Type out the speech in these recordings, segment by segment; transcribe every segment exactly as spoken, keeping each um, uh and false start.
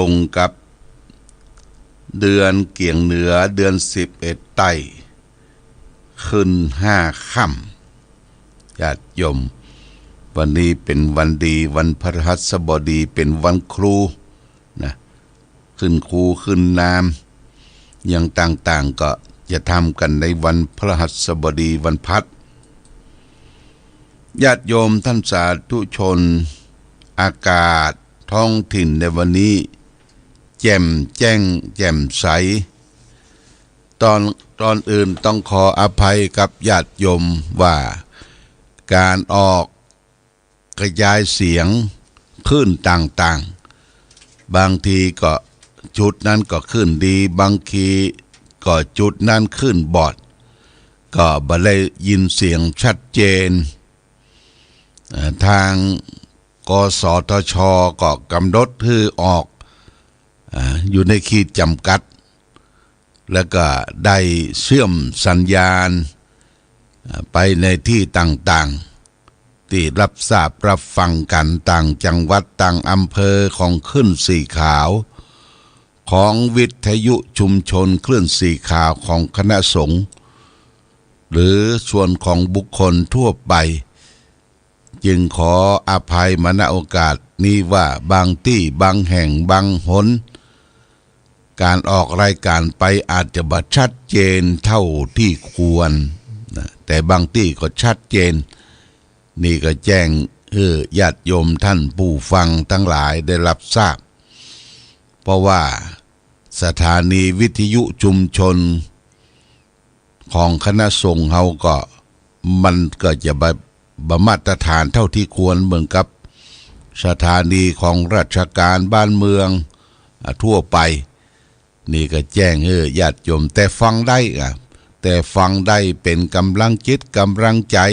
ตรงกับเดือนเกี่ยงเหนือ เดือนสิบเอ็ดใต้ ขึ้นห้าค่ำ ญาติโยม วันนี้เป๋นวันดี วันพฤหัสบดี เป๋นวันครูนะ ขึ้นครูขึ้นนาม อย่างต่างๆ ก็จะทำกั๋นในวันพฤหัสบดี วันพัด ญาติโยมท่านสาธุชน อากาศท้องถิ่นในวันนี้ แจ่มแจ้งแจ่มใส ตอน ก่อนอื่นต้องขออภัยกับญาติโยมว่า ก๋านออกกระจายเสียงคลื่นต่างๆ บางทีก็จุดนั้นก็คลื่นดี บางทีก็จุดนั้นคลื่นบอด ก็บ่ได้ยินเสียงชัดเจน เอ่อ ทาง กสทช ก็กำหนดหื้อออก อ่า อยู่ในขีดจำกัด แล้วก็ได้เชื่อมสัญญาณ อ่า ไปในตี้ต่างๆ ตี้รับทราบรับฟังกั๋น ต่างจังหวัด ต่างอำเภอ ของคลื่นสีขาว ของวิทยุชุมชนคลื่นสีขาวของคณะสงฆ์ หรือส่วนของบุคคลทั่วไป จึงขออภัยมา ณ โอกาสนี้ว่า บางตี้ บางแห่ง บางหน ก๋านออกรายการไปอาจจะบ่ชัดเจนเท่าตี้ควรนะ แต่บางตี้ก็ชัดเจน นี่ก็แจ้งหื้อญาติโยมท่านผู้ฟังตังหลายได้รับทราบ เพราะว่าสถานีวิทยุชุมชน ของคณะสงฆ์เฮาก็ มันก็จะบ่ บ่มาตรฐานเท่าตี้ควรเหมือนกับสถานีของราชการบ้านเมือง อ่า ทั่วไป นี่ก็แจ้งหื้อญาติโยม แต่ฟังได้ อ่า แต่ฟังได้เป๋นก๋ำลังจิตก๋ำลังใจ๋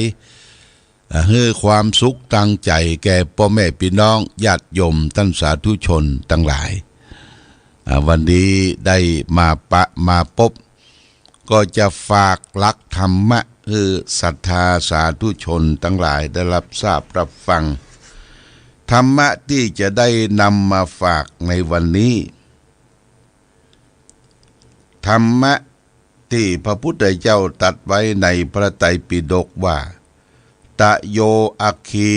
อ่า หื้อความสุขตางใจ๋แก่ป้อแม่ปี้น้องญาติโยมต้านสาธุชนตังหลาย อ่า วันนี้ได้มาปะมาปบ ก็จะฝากหลักธรรมะหื้อศรัทธาสาธุชนตังหลายได้รับทราบรับฟัง ธรรมะตี้จะได้นำมาฝากในวันนี้ ธรรมะตี้พระพุทธเจ้าตรัสไว้ในพระไตรปิฎกว่า ตะโย อัคคี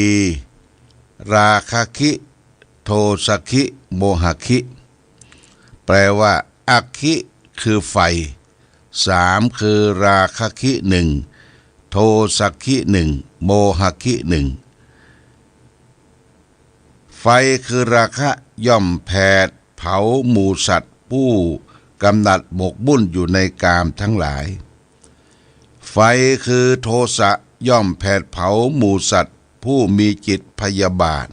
ราคะคิ โทสะคิ โมหะคิ แปลว่า อัคคิคือไฟ สาม คือราคะคิหนึ่ง โทสะคิหนึ่ง โมหะคิหนึ่ง ไฟคือราคะย่อมแผดเผาหมู่สัตว์ผู้กำหนัดหมกมุ่นอยู่ในกามทั้งหลาย ไฟคือโทสะย่อมแผดเผาหมู่สัตว์ผู้มีจิตพยาบาท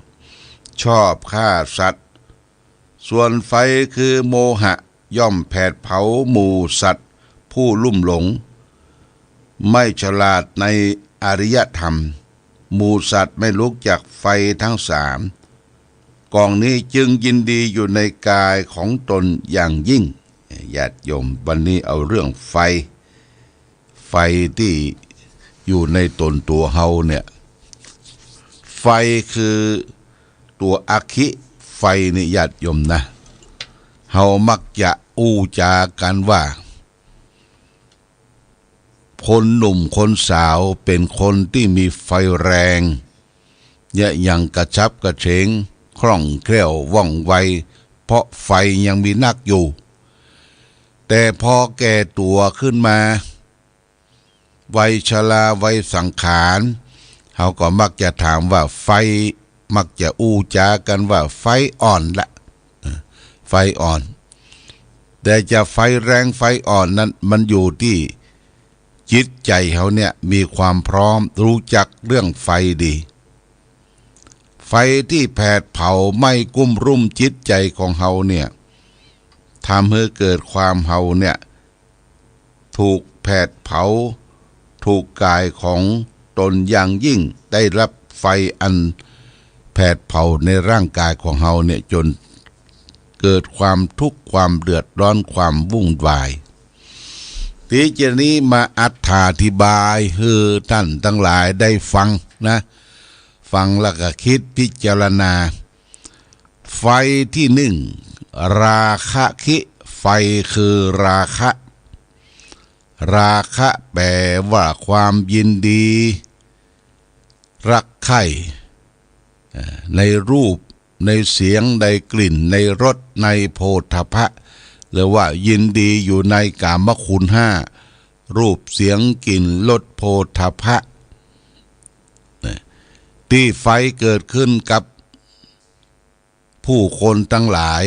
ชอบฆ่าสัตว์ ส่วนไฟคือโมหะย่อมแผดเผาหมู่สัตว์ผู้ลุ่มหลง ไม่ฉลาดในอริยธรรม หมู่สัตว์ไม่รู้จักไฟทั้งสาม กองนี้จึงยินดีอยู่ในกายของตนอย่างยิ่ง ญาติโยม วันนี้เอาเรื่องไฟ ไฟตี้อยู่ในตนตั๋วเฮาเนี่ย ไฟคือตั๋วอัคคิไฟนี่ ญาติโยมนะ เฮามักจะอู้จ๋ากั๋นว่า คนหนุ่มคนสาวเป๋นคนตี้มีไฟแรง เยียะยังกระฉับกระเฉง คล่องแคล่วว่องไว เพราะไฟยังมีนักอยู่ แต่พอแก่ตั๋วขึ้นมา วัยชรา วัยสังขาร เฮาก็มักจะถามว่าไฟ มักจะอู้จ๋ากั๋นว่าไฟอ่อนละ เออ ไฟอ่อน แต่จะไฟแรงไฟอ่อนนั้น มันอยู่ตี้จิตใจ๋เฮาเนี่ยมีความพร้อม รู้จักเรื่องไฟดี ไฟตี้แผดเผาไหม้กุ้มรุ่มจิตใจ๋ของเฮาเนี่ย ทำหื้อเกิดความเฮาเนี่ย ถูกแผดเผา ถูกก๋ายของตนอย่างยิ่ง ได้รับไฟอันแผดเผาในร่างกายของเฮาเนี่ย จ๋นเกิดความทุกข์ ความเดือดร้อน ความวุ่นวาย ตี้จะนี้มาอธิบายหื้อต้านตังหลายได้ฟังนะ ฟังแล้วก็กึ๊ดพิจารณา ไฟตี้นึ่ง ราคะคิ ไฟคือราคะ ราคะแปลว่าความยินดี รักใคร่ เอ่อ ในรูป ในเสียง ในกลิ่น ในรส ในโผฏฐัพพะ หรือว่ายินดีอยู่ในกามคุณห้า รูป เสียง กลิ่น รส โผฏฐัพพะ นะ ตี้ไฟเกิดขึ้นกับผู้คนตังหลาย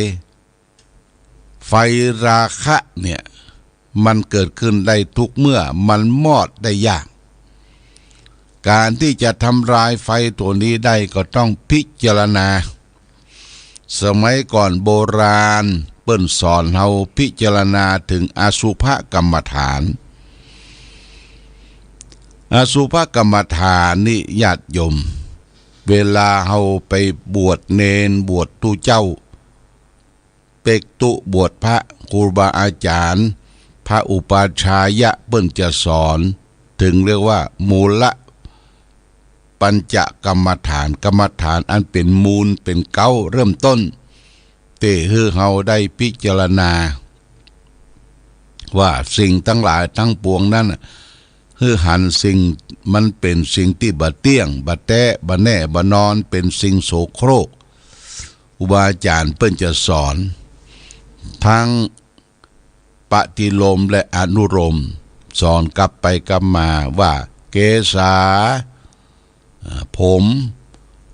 ไฟราคะเนี่ย มันเกิดขึ้นได้ทุกเมื่อ มันมอดได้ยาก ก๋านตี้จะทำลายไฟตั๋วนี้ได้ก็ต้องพิจารณา สมัยก่อนโบราณเปิ้นสอนเฮาพิจารณาเถิงอสุภกรรมฐาน อสุภกรรมฐานนี่ญาติโยม เวลาเฮาไปบวชเณรบวชตุ๊เจ้า เป๊กตุ๊บวชพระ ครูบาอาจ๋ารย์ พระอุปัชฌายะเปิ้นจะสอนเถิงเรียกว่ามูลปัญจกรรมฐาน กรรมฐานอันเป๋นมูลเป๋นเก๊าเริ่มต้น ตี้หื้อเฮาได้พิจารณา ว่าสิ่งตังหลายตังปวงนั้นน่ะ หื้อหันสิ่งมันเป๋นสิ่งตี้บ่เตี้ยง บ่แต๊ บ่แน่ บ่นอน เป๋นสิ่งโสโครก ครูบาอาจ๋ารย์เปิ้นจะสอน ทั้งปฏิโลมและอนุโลม สอนกลับไปกลับมาว่า เกสา อ่า ผม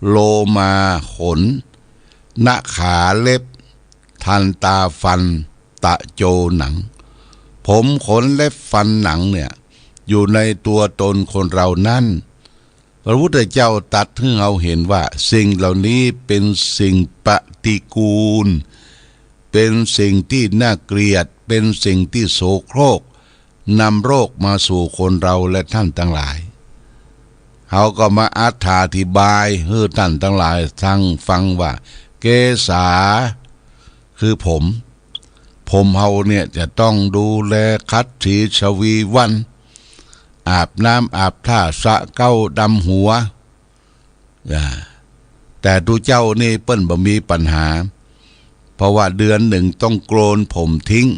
โลมา ขน นะขา เล็บ ทันตา ฟัน ตะโจ หนัง ผม ขน เล็บ ฟัน หนังเนี่ย อยู่ในตั๋วตนคนเฮานั้น พระพุทธเจ้าตรัสหื้อเฮาหันว่าสิ่งเหล่านี้เป๋นสิ่งปฏิกูล เป๋นสิ่งตี้น่าเกลียด เป๋นสิ่งตี้โสโครก นำโรคมาสู่คนเฮาและท่านตังหลาย เฮาก็มาอธิบายหื้อท่านตังหลายตังฟังว่า เกสา คือผม ผมเฮาเนี่ยจะต้องดูแลขัดสีชวีวัน อาบน้ำอาบท่าสระเก๊าดำหัว อ่า แต่ตุ๊เจ้านี่เปิ้นบ่มีปัญหา เพราะว่าเดือนหนึ่งต้องโกนผมทิ้ง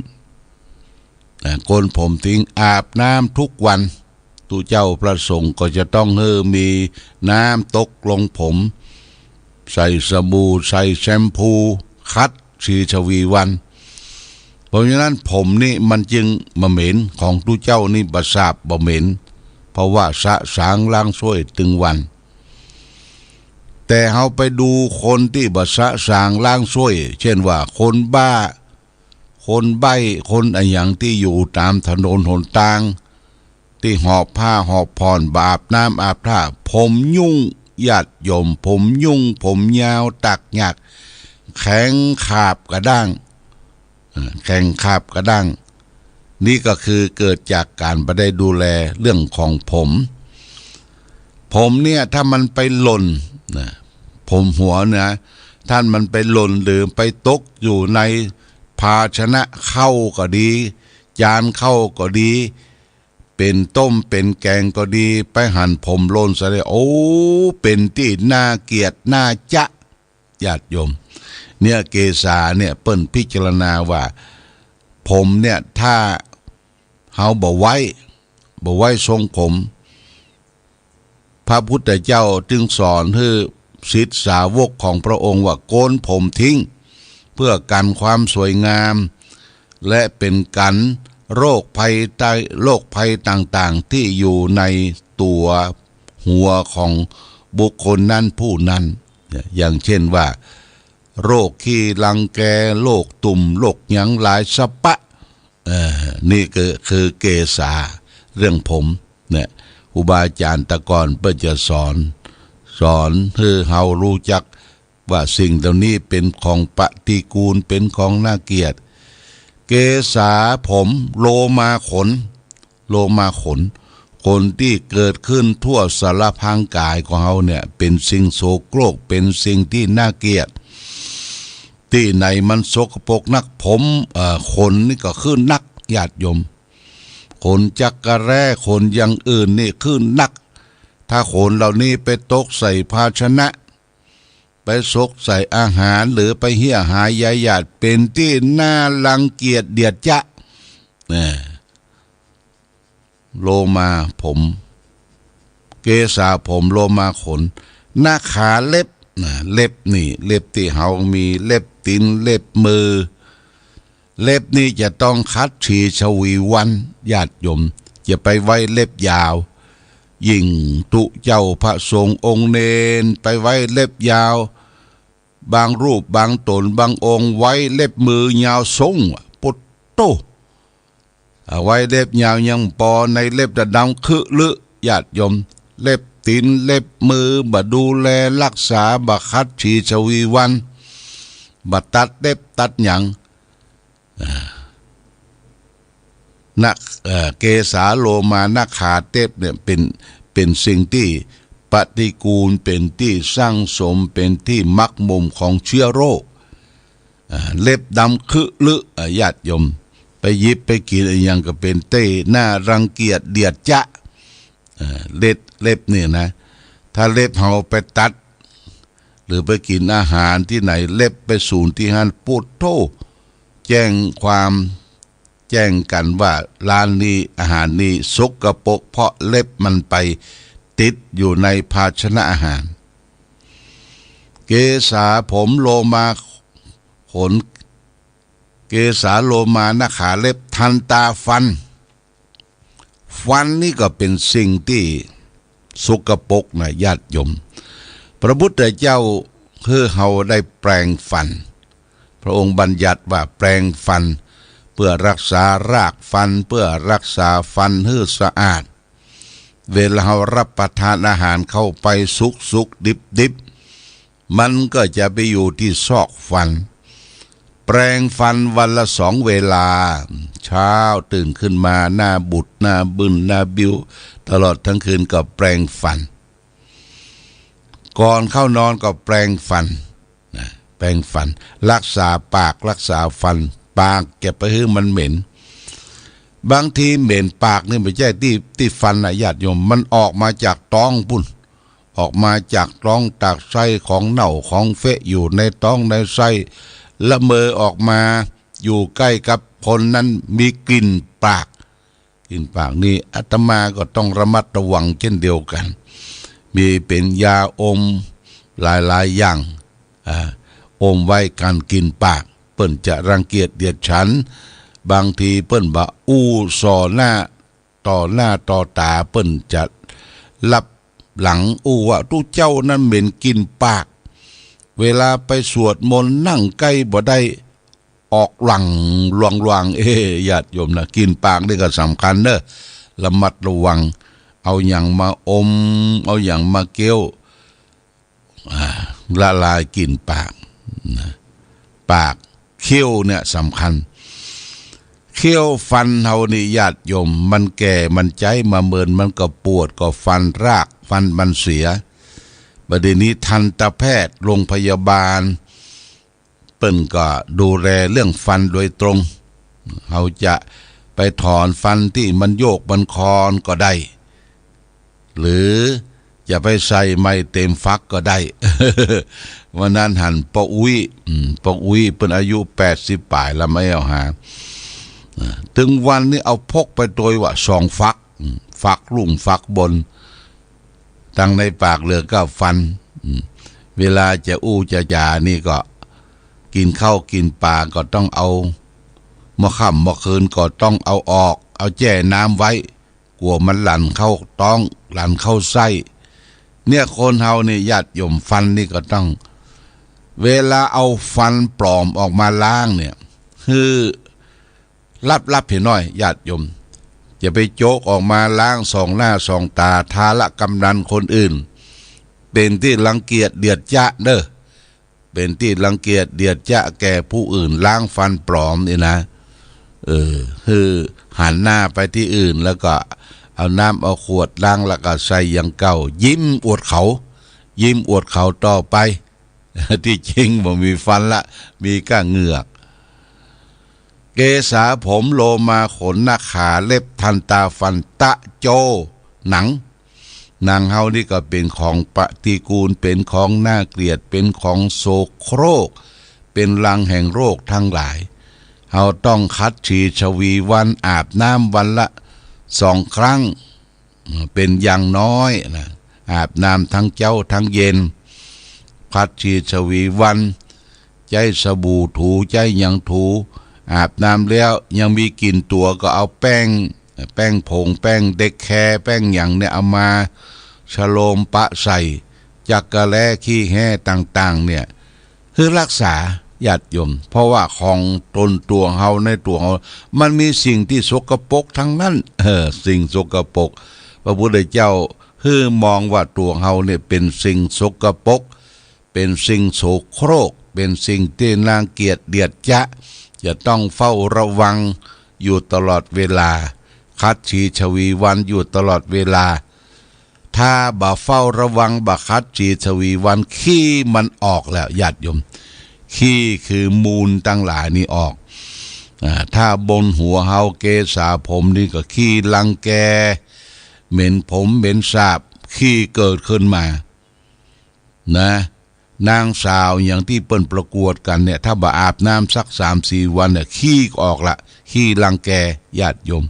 อ่า โกนผมทิ้ง อาบน้ำทุกวัน ตุ๊เจ้าพระสงฆ์ก็จะต้องหื้อมีน้ำตกลงผม ใส่สบู่ ใส่แชมพู ขัดสีชวีวัน เพราะฉะนั้นผมนี่มันจึงบ่เหม็น ของตุ๊เจ้านี่บ่สาบบ่เหม็น เพราะว่าสะสางล้างส้วยตึงวัน แต่เฮาไปดูคนตี้บ่สะสางล้างส้วย เช่นว่าคนบ้า คนใบ้ คนอะหยังตี้อยู่ต๋ามถนนหนตาง ตี้หอบผ้าหอบผ่อน บ่อาบน้ำอาบท่า ผมยุ่ง ญาติโยม ผมยุ่ง ผมยาว ตากหยาก แข็งขาบกระด้าง เอ่อ แข็งขาบกระด้าง นี่ก็คือเกิดจากก๋านบ่ได้ดูแลเรื่องของผม ผมเนี่ยถ้ามันไปหล่นนะ ผมหัวนะ ถ้ามันไปหล่นหรือไปตกอยู่ในภาชนะข้าวก็ดี จานข้าวก็ดี เป๋นต้มเป๋นแกงก็ดี ไปหันผมหล่นใส่ โอ้ เป๋นตี้น่าเกลียดน่าจะ ญาติโยม เนี่ยเกสาเนี่ยเปิ้นพิจารณาว่า ผมเนี่ยถ้าเฮาบ่ไว้ บ่ไว้ทรงผม พระพุทธเจ้าจึงสอนหื้อศิษย์สาวกของพระองค์ว่าโกนผมทิ้ง เพื่อกันความสวยงาม และเป๋นกันโรคภัยใต้ โรคภัยต่างๆ ตี้อยู่ในตั๋วหัวของบุคคลนั้นผู้นั้น อย่างเช่นว่า โรคขี้รังแก โรคตุ่ม โรคหยังหลายสะปะ เอ่อ นี่ก็คือเกสา เรื่องผมเนี่ย ครูบาอาจ๋ารย์ตะก่อนเปิ้นจะสอน สอนหื้อเฮาฮู้จักว่าสิ่งเหล่านี้เป๋นของปฏิกูล เป๋นของน่าเกลียด เกสา ผม โลมา ขน โลมา ขน ขนตี้เกิดขึ้นทั่วสารพางกายของเฮาเนี่ย เป๋นสิ่งโสโครก เป๋นสิ่งตี้น่าเกลียด ตี้ไหนมันสกปรกนัก ผม เอ่อ ขนนี่ก็ขึ้นนัก ญาติโยม ขนจักระแร้ ขนอย่างอื่นนี่ขึ้นนัก ถ้าขนเหล่านี้ไปตกใส่ภาชนะ ไปสกใส่อาหาร หรือไปเฮี้ยหาใยหยาด เป๋นตี้น่ารังเกียจเดียดจ๊ะ นะ โลมาผม เกศาผม โลมาขน หน้าขาเล็บ นะ เล็บนี่ เล็บตี้เฮามี เล็บตี๋น เล็บมือ เล็บนี่จะต้องขัดสีฉวีวัน ญาติโยม จะไปไว้เล็บยาว ยิ่งตุ๊เจ้าพระสงฆ์องค์เณรไปไว้เล็บยาว บางรูปบางต๋นบางองค์ไว้เล็บมือยาวสูง ปุตโต เอาไว้เล็บยาวยังปอ ในเล็บดำขึลึ ญาติโยม เล็บตี๋นเล็บมือบ่ดูแลรักษา บ่ขัดสีฉวีวัน บ่ตัดเล็บตัดหยัง อ่า นัก เอ่อ เกศาโลมาหน้าขาเล็บเนี่ย เป๋น เป๋นสิ่งตี้ปฏิกูล เป๋นตี้ซังสม เป๋นตี้หมกหมมของเจื้อโรค อ่า เล็บดำขึลึ อ่า ญาติโยม ไปหยิบไปกิ๋นอะหยังก็เป๋นตี้น่ารังเกียจเดียดจ๊ะ อ่า เล็บ เล็บนี่นะ ถ้าเล็บเฮาไปตัด หรือไปกิ๋นอาหารตี้ไหน เล็บไปสูนตี้หั้น ปุตโต แจ้งความ แจ้งกั๋นว่าร้านนี้ อาหารนี้สกปรก เพราะเล็บมันไปติดอยู่ในภาชนะอาหาร เกศาผม โลมาขน เกศาโลมาหน้าขาเล็บ ทันตาฟัน ฟันนี่ก็เป๋นสิ่งตี้สกปรกนะ ญาติโยม พระพุทธเจ้าหื้อเฮาได้แปรงฟัน พระองค์บัญญัติว่าแปรงฟัน เพื่อรักษารากฟัน เพื่อรักษาฟันหื้อสะอาด เวลาเฮารับประทานอาหารเข้าไปสุกๆ ดิบๆ มันก็จะไปอยู่ตี้ซอกฟัน แปรงฟันวันละสองเวลา เช้าตื่นขึ้นมา หน้าบุด หน้าบึ้น หน้าบิ้ว ตลอดทั้งคืนก็แปรงฟัน ก่อนเข้านอนก็แปรงฟัน นะ แปรงฟัน รักษาปาก รักษาฟัน ปากจะไปหื้อมันเหม็น บางทีเหม็นปากนี่บ่ใจ้ตี้ ตี้ฟันนะ ญาติโยม มันออกมาจากต๊องปู๊น ออกมาจากต๊อง จากไส้ของเน่าของเฟะอยู่ในต๊องในไส้ ละเมอออกมา อยู่ใก้กับคนนั้น มีกลิ่นปาก กลิ่นปากนี่อาตมาก็ต้องระมัดระวังเช่นเดียวกั๋น มีเป๋นยาอมหลายๆ อย่าง อ่า อมไว้กั๋นกลิ่นปาก เปิ้นจะรังเกียจเดียดฉัน บางทีเปิ้นบ่อู้ส่อหน้า ต่อหน้าต่อต๋า เปิ้นจะลับหลังอู้ว่า ตุ๊เจ้านั้นเหม็นกลิ่นปาก เวลาไปสวดมนต์นั่งใก้บ่ได้ ออกหลั่งหลวงๆ เอ้ ญาติโยมนะ กลิ่นปากนี่ก็สำคัญเน่อ ระมัดระวัง เอาหยังมาอม เอาหยังมาเคี้ยว อ่า ละลายกลิ่นปาก นะ ปาก เขี้ยวเนี่ยสำคัญ เขี้ยวฟันเฮานี่ ญาติโยม มันแก่ มันใจ๊มาเมิน มันก็ปวด ก็ฟันราก ฟันมันเสีย บ่าเดี่ยวนี้ทันตแพทย์โรงพยาบาล เปิ้นก็ดูแลเรื่องฟันโดยตรง เฮาจะไปถอนฟันตี้มันโยกมันคอนก็ได้ หรือจะไปใส่ใหม่เต๋มฟักก็ได้ วันนั้นหันป้ออุ๊ย อืม ป้ออุ๊ยเปิ้นอายุแปดสิบป๋ายแล้ว มาแอ่วหา อ่า ตึงวันนี้เอาพกไปตวยว่าสองฟัก อืม ฟักลุ่งฟักบน ตังในปากเหลือก้าฟัน อืม เวลาจะอู้จะจ๋านี่ก็ กิ๋นข้าวกิ๋นป๋าก็ต้องเอา เมื่อค่ำเมื่อคืนก็ต้องเอาออก เอาแจ้น้ำไว้ กั๋วมันหลั่นเข้าต๊อง หลั่นเข้าไส้ เนี่ยคนเฮานี่ ญาติโยม ฟันนี่ก็ต้อง เวลาเอาฟันปลอมออกมาล้างเนี่ย หื้อ ลับๆ เหียหน้อย ญาติโยม จะไปโจ๊กออกมาล้างส่องหน้าส่องต๋า ทาระกำนันคนอื่น เป๋นตี้รังเกียจเดียดจ๊ะเน่อ เป๋นตี้รังเกียจเดียดจ๊ะแก่ผู้อื่น ล้างฟันปลอมนี่นะ เออ หื้อหันหน้าไปตี้อื่น แล้วก็เอาน้ำเอาขวดล้าง แล้วก็ใส่อย่างเก่า ยิ้มอวดเขา ยิ้มอวดเขาต่อไป ตี้จริงบ่มีฟันละ มีก้าเหงือก เกศาผม โลมาขน หน้าขาเล็บ ทันตาฟัน ตะโจ หนัง หนังเฮานี่ก็เป๋นของปฏิกูล เป๋นของน่าเกลียด เป๋นของโสโครก เป๋นรังแห่งโรคตังหลาย เฮาต้องขัดฉี่ฉวีวัน อาบน้ำวันละสองครั้ง เป๋นอย่างน้อยนะ อาบน้ำตึงเจ๊าตึงเย็น ขัดฉี่ฉวีวัน ใจ๊สบู่ถู ใจ๊หยังถู อาบน้ำแล้วยังมีกลิ่นตั๋วก็เอาแป้ง แป้งผง แป้งเด็กแคร์ แป้งหยังเนี่ยเอามาชโลมปะใส่จักระแล้ขี้แห้ต่างๆ เนี่ย หื้อรักษาญาติโยม เพราะว่าของตนตั๋วเฮาในตั๋วเฮา มันมีสิ่งตี้สกปรกตังนั้น เออ สิ่งสกปรก พระพุทธเจ้าหื้อมองว่าตั๋วเฮาเนี่ยเป๋นสิ่งสกปรก เป๋นสิ่งโสโครก เป๋นสิ่งตี้น่าเกลียดเดียดจ๊ะ จะต้องเฝ้าระวังอยู่ตลอดเวลา ขัดฉี่ฉวีวันอยู่ตลอดเวลา ถ้าบ่เฝ้าระวัง บ่ขัดฉี่ฉวีวัน ขี้มันออกแล้วญาติโยม ขี้คือมูลตังหลายนี่ออก อ่า ถ้าบนหัวเฮาเกศาผมนี่ก็ขี้รังแก เหม็นผมเหม็นสาบ ขี้เกิดขึ้นมา นะ นางสาวหยังตี้เปิ้นประกวดกั๋นเนี่ย ถ้าบ่อาบน้ำสักสามสี่วันเนี่ย ขี้ก็ออกละ ขี้รังแกญาติโยม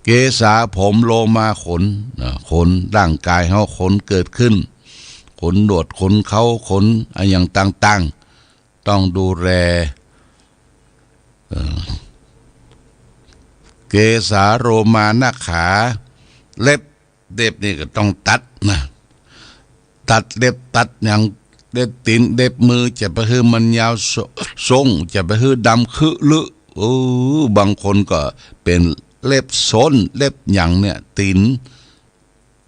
เกศาผม โลมาขน นะ ขนร่างกายเฮา ขนเกิดขึ้น ขนหนวด ขนเครา ขนอะหยังต่างๆ ต้องดูแล เอ่อ เกศา โลมา นาขา เล็บ เล็บนี่ก็ต้องตัดนะ ตัดเล็บตัดหยัง เล็บตี๋นเล็บมือ จะไปหื้อมันยาวโซ- ส้ง จะไปหื้อดำคึลึ เออ บางคนก็เป๋นเล็บส้น เล็บหยังเนี่ย ตี๋น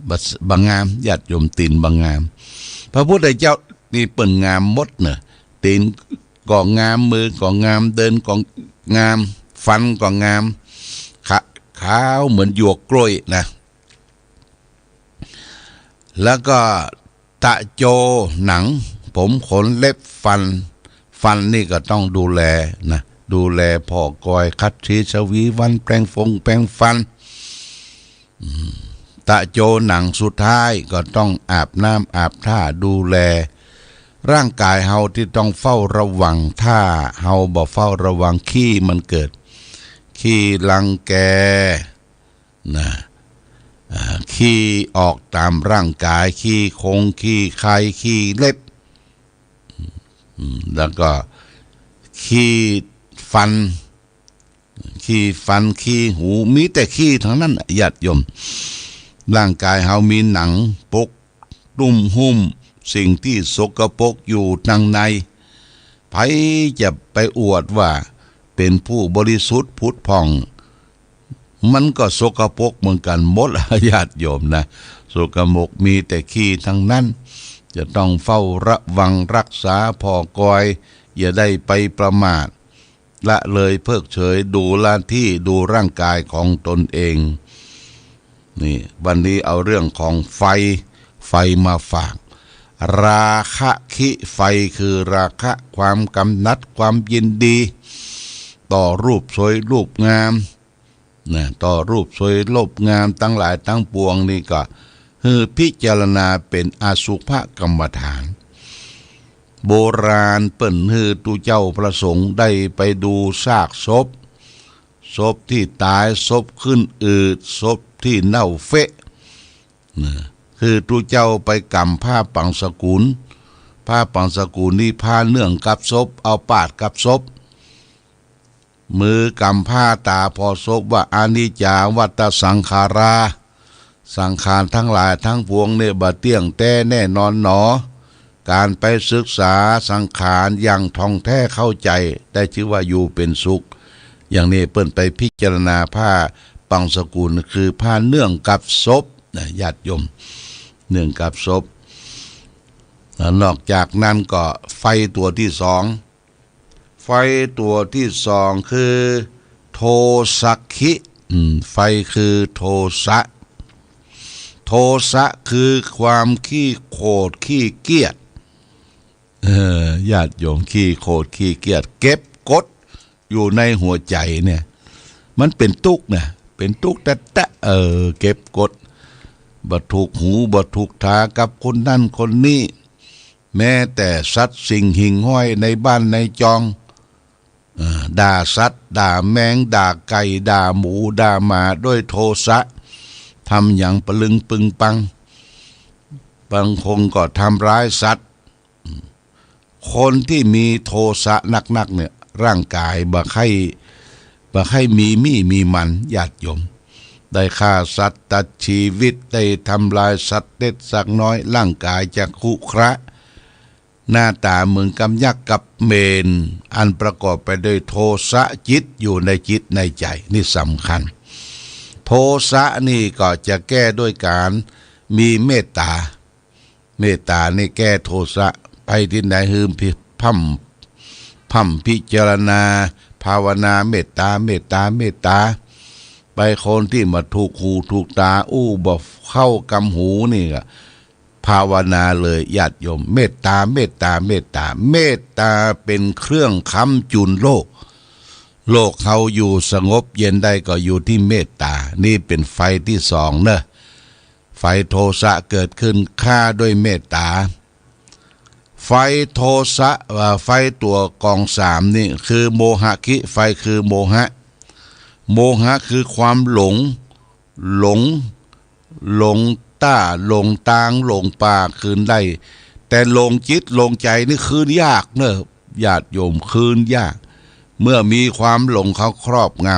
บ่- บ่งาม ญาติโยม ตี๋นบ่งาม พระพุทธเจ้านี่เปิ้นงามหมดเน่อ ตี๋นก็งาม มือก็งาม เดินก็งาม ฟันก็งาม ขา- ขาวเหมือนหยวกกล้วยนะ แล้วก็ตะโจ หนัง ผม ขน เล็บ ฟัน ฟันนี่ก็ต้องดูแลนะ ดูแลผ่อกอย ขัดฉี่ฉวีวัน แปรงฟงแปรงฟัน อืม ตะโจ หนัง สุดท้ายก็ต้องอาบน้ำอาบท่า ดูแลร่างกายเฮาตี้ต้องเฝ้าระวัง ถ้าเฮาบ่เฝ้าระวัง ขี้มันเกิด ขี้รังแก นะ อ่า ขี้ออกต๋ามร่างกาย ขี้คง ขี้ใค ขี้เล็บ อืม แล้วก็ขี้ฟัน ขี้ฟัน ขี้หู มีแต่ขี้ตังนั้นน่ะ ญาติโยม ร่างกายเฮามีหนังปก ตุ้มหุ้มสิ่งตี้สกปรกอยู่ตังใน ใผจะไปอวดว่าเป๋นผู้บริสุทธิ์ผุดผ่อง มันก็สกปรกเหมือนกั๋นหมด ญาติโยมนะ สกปรก มีแต่ขี้ตังนั้น จะต้องเฝ้าระวังรักษาผ่อกอย อย่าได้ไปประมาท ละเลยเพิกเฉย ดูละตี้ ดูร่างกายของตนเอง นี่ วันนี้เอาเรื่องของไฟ ไฟมาฝาก ราคะคิ ไฟคือราคะ ความกำหนัด ความยินดี ต่อรูปสวยรูปงาม นะ ต่อรูปสวยรูปงามตังหลายตังปวงนี่ก็ หื้อพิจารณาเป๋นอสุภกรรมฐาน โบราณเปิ้นหื้อตุ๊เจ้าพระสงฆ์ได้ไปดูซากศพ ศพตี้ต๋าย ศพขึ้นอืด ศพตี้เน่าเฟะ นะ คือตุ๊เจ้าไปก๋ำผ้าปังสกุล ผ้าปังสกุลนี่ผ้าเนื่องกับศพ เอาปาดกับศพ มือกำผ้าต๋าผ่อศพว่า อนิจจาวัตตสังขารา สังขารตังหลายตังปวงเนี่ยบ่เตี้ยงแต๊แน่นอนหนอ ก๋านไปศึกษาสังขารอย่างท่องแท้เข้าใจ๋ ได้จื้อว่าอยู่เป๋นสุข อย่างนี้เปิ้นไปพิจารณาผ้าปังสกุล คือผ้าเนื่องกับศพนะ ญาติโยม เนื่องกับศพ แล้วนอกจากนั้นก็ไฟตั๋วตี้สอง ไฟตั๋วตี้สองคือโทสะคิ อืม ไฟคือโทสะ โทสะคือความขี้โขดขี้เกียจ เออ ญาติโยม ขี้โขดขี้เกียจ เก็บกดอยู่ในหัวใจ๋เนี่ย มันเป๋นตุ๊กข์นะ เป๋นตุ๊กข์แต๊ๆ เออ เก็บกด บ่ถูกหูบ่ถูกต๋ากับคนนั้นคนนี้ แม้แต่สัตว์สิ่งหิ่งห้อยในบ้านในจอง เอ่อ ด่าสัตว์ ด่าแมง ด่าไก่ ด่าหมู ด่าหมาด้วยโทสะ ทำหยังปะลึงปึงปัง บางคนก็ทำร้ายสัตว์ คนตี้มีโทสะนักๆ เนี่ย ร่างก๋ายบ่ใค่ บ่ใค่มีมี่มีมัน ญาติโยม ได้ฆ่าสัตว์ตัดจีวิต ได้ทำลายสัตว์เล็กสัตว์น้อย ร่างก๋ายจะครุขระ หน้าต๋าเหมือนกับยักษ์กับเมน อันประกอบไปด้วยโทสะจิตอยู่ในจิตในใจ๋ นี่สำคัญ โทสะนี่ก็จะแก้ด้วยก๋านมีเมตต๋า เมตต๋านี่แก้โทสะ ไปตี้ไหนหื้อพิ พร่ำ พร่ำพิจารณา ภาวนาเมตต๋า เมตต๋า เมตต๋า ไปคนตี้บ่ถูกหูถูกต๋า อู้บ่เข้ากำหูนี่ก็ ภาวนาเลยญาติโยม เมตต๋า เมตต๋า เมตต๋า เมตต๋าเป๋นเครื่องค้ำจุนโลก โลกเฮาอยู่สงบเย็นได้ก็อยู่ตี้เมตต๋า นี่เป๋นไฟตี้สองเนาะ ไฟโทสะเกิดขึ้นฆ่าด้วยเมตต๋า ไฟโทสะ เอ่อ ไฟตั๋วก๋องสามนี่คือโมหะคิ ไฟคือโมหะ โมหะคือความหลง หลง หลงต้า หลงตาง หลงป่าคืนได้ แต่หลงจิต หลงใจ๋นี่คืนยากเนาะ ญาติโยม คืนยาก เมื่อมีความหลงเข้าครอบง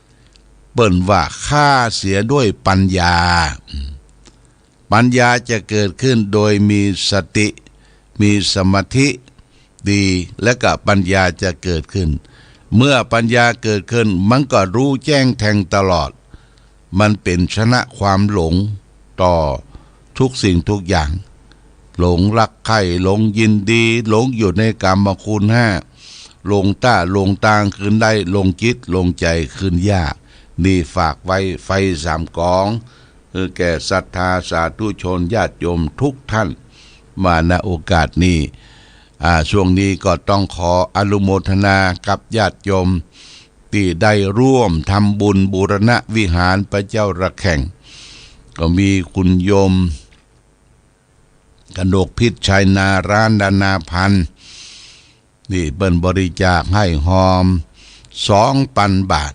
ำ เปิ้นว่าฆ่าเสียด้วยปัญญา ปัญญาจะเกิดขึ้นโดยมีสติ มีสมาธิดี และก็ปัญญาจะเกิดขึ้น เมื่อปัญญาเกิดขึ้น มันก็รู้แจ้งแทงตลอด มันเป๋นชนะความหลงต่อทุกสิ่งทุกอย่าง หลงรักใคร่ หลงยินดี หลงอยู่ในกามคุณห้า หลงต้า หลงตางคืนได้ หลงจิต หลงใจ๋คืนยาก นี่ฝากไว้ไฟสามก๋อง หื้อแก่ศรัทธาสาธุชนญาติโยมทุกท่าน มา ณ โอกาสนี้ อ่า ช่วงนี้ก็ต้องขออนุโมทนากับญาติโยมตี้ได้ร่วมทำบุญบูรณะวิหารพระเจ้าระแข่ง ก็มีคุณโยม กนกพิษชัยนารานานาพันธ์ นี่เปิ้นบริจาคหื้อฮอมสองปันบาท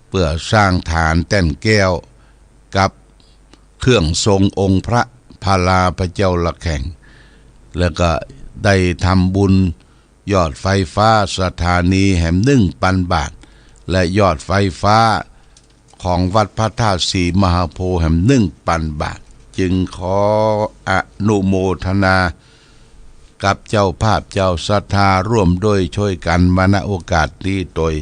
เปื้อสร้างฐานแต้นแก้วกับเครื่องทรงองค์พระพลาพระเจ้าระแข่ง แล้วก็ได้ทำบุญยอดไฟฟ้าสถานีแหมนึ่งปันบาท และยอดไฟฟ้า ของวัดพระธาตุศรีมหาโพธิ์แหมนึ่งปันบาท จึงขออนุโมทนากับเจ้าภาพเจ้าศรัทธาร่วมด้วยช่วยกั๋นมา ณ โอกาสนี้โตย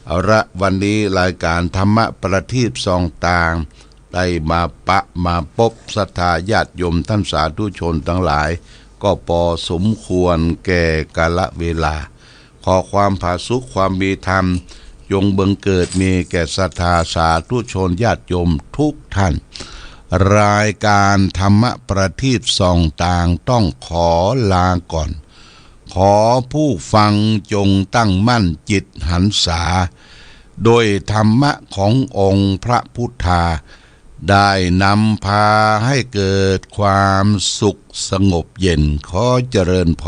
เอาละ วันนี้รายการธรรมะประทีปส่องตาง ได้มาปะมาปบศรัทธาญาติโยมต้านสาธุชนตังหลาย ก็ปอสมควรแก่กาลเวลา ขอความผาสุกความมีธรรม จงบังเกิดมีแก่ศรัทธาสาธุชนญาติโยมทุกท่าน รายการธรรมะประทีปส่องตางต้องขอลาก่อน ขอผู้ฟังจงตั้งมั่นจิตหันษา โดยธรรมะขององค์พระพุทธา ได้นำพาให้เกิดความสุขสงบเย็น ขอเจริญพ